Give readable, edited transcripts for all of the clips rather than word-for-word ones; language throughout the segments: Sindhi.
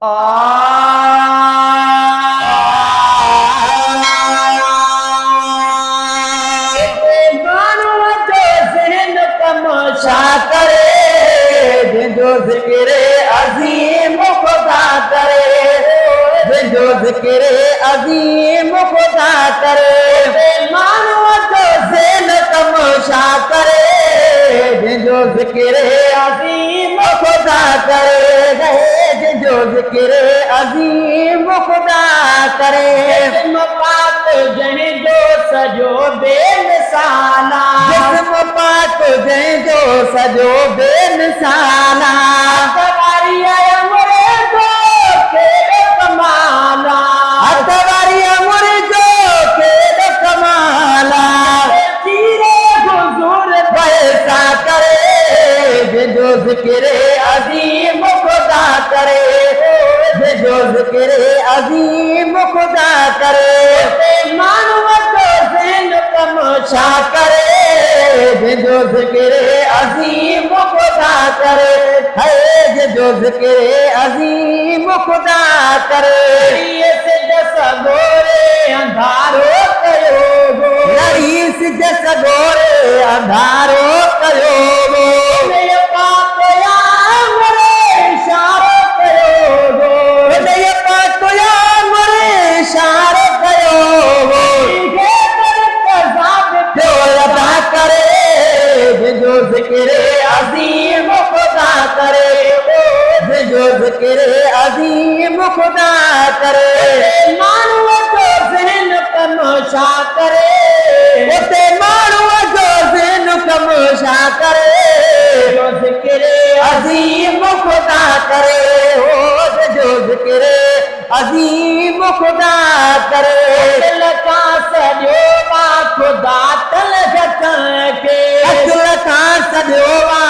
ماڻهوء جو ذهن ڪم ڇا ڪري، جنهن جو ذڪر عظيم خدا ڪري، جنهن جو ذڪر عظيم خدا ڪري. ماڻهوء جو ذهن ڪم ڇا ڪري، جنهن جو ذڪر عظيم خدا ڪري، جنهن جو ذڪر عظيم خدا ڪري. جسم پاڪ جنهن جو سڄو بي مثال آ. جسم پاڪ جنهن جو سڄو بي مثال آ. هٿ واري امر جو ڪيڏو ڪمال آ. هٿ واري امر جو ڪيڏو ڪمال آ. چيري حضور پئسا ڪري، جنهن جو ذڪر عظيم خدا ڪري، جنهن جو ذڪر عظيم خدا ڪري. ماڻهوء جو ذهن ڪم ڇا ڪري، جنهن جو ذڪر عظيم خدا ڪري، جنهن جو ذڪر عظيم خدا ڪري. سج سڳوري انڌارو ڪيو هو. لڙي سج سڳوري انڌارو ڪيو هو. انهيء پاڪ يامر اشارو ڪيو هو. انهيء پاڪ يامر اشارو ڪيو هو. حيدر قضا به پيو ادا ڪري، جنهن جو ذڪر عظيم خدا ڪري، جنهن جو ذڪر عظيم خدا ڪري. ماڻهوء جو ذهن ڪم ڇا ڪري. اتي ماڻهوء جو ذهن ڪم ڇا ڪري. جو ذڪر عظيم خدا ڪري، جو ذڪر عظيم خدا ڪري. اصل کان سڏيو آ خدا تلهه کي. اصل کان سڏيو آ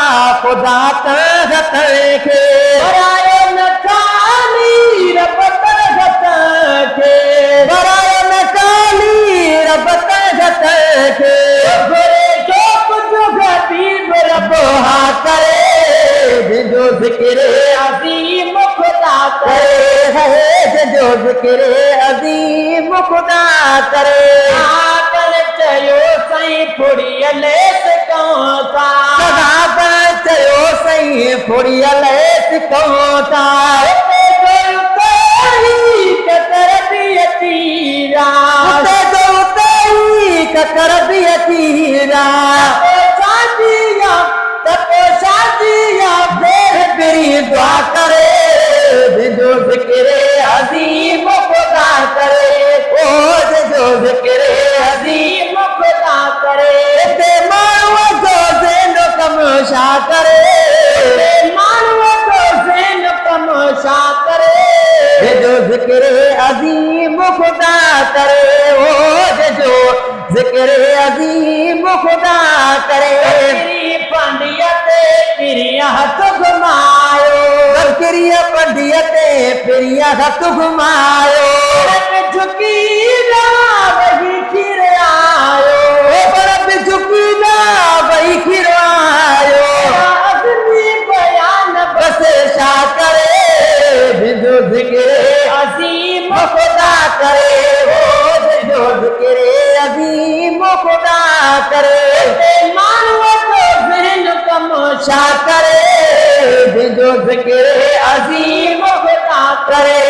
خدا تلهه کي. ورايو نه خالي رب تلهه کي. ورايو نه خالي رب تلهه کي. گهري جو ڪجهه حبيب رب ها ڪري. جنهن جو ذڪر عظيم خدا ڪري، جنهن جو ذڪر عظيم خدا ڪري. صحابن چيو سائين ڦڙيء ليس ڪئون ٿا. صحابن چيو سائين ڦڙيء ليس ڪئون ٿا. اتي جو اتي ئي ڪڪر به اچي ويا. اتي جو اتي ئي ڪڪر به اچي ويا. ته پوء شادي يا ٻير پرين دعا ڪري، جنهن جو ذڪر عظيم خدا ڪري، او جنهن جو ذڪر عظيم خدا ڪري. اتي ماڻهوء جو ذهن ڪم ڇا ڪري، اتي ماڻهوء جو ذهن ڪم ڇا ڪري، جنهن جو ذڪر عظيم خدا ڪري، او جنهن جو ذڪر عظيم خدا ڪري. ٻڪري پنڊيء تي پرينء هٿ گهمايو. ٻڪريء پنڊيء تي پرينء هٿ گهمايو. بڙ به جهڪي ڏا وهي کير آيو. بڙ به جهڪي ڏا وهي کير آيو. اهڙا عظمي بيان بس ڇا ڪري. جنهن جو ذڪر عظيم خدا ڪري. جنهن جو ذڪر عظيم خدا ڪري. اتي ماڻهوء جو ذهن ڪم ڇا ڪري، جنهن جو ذڪر عظيم خدا ڪري.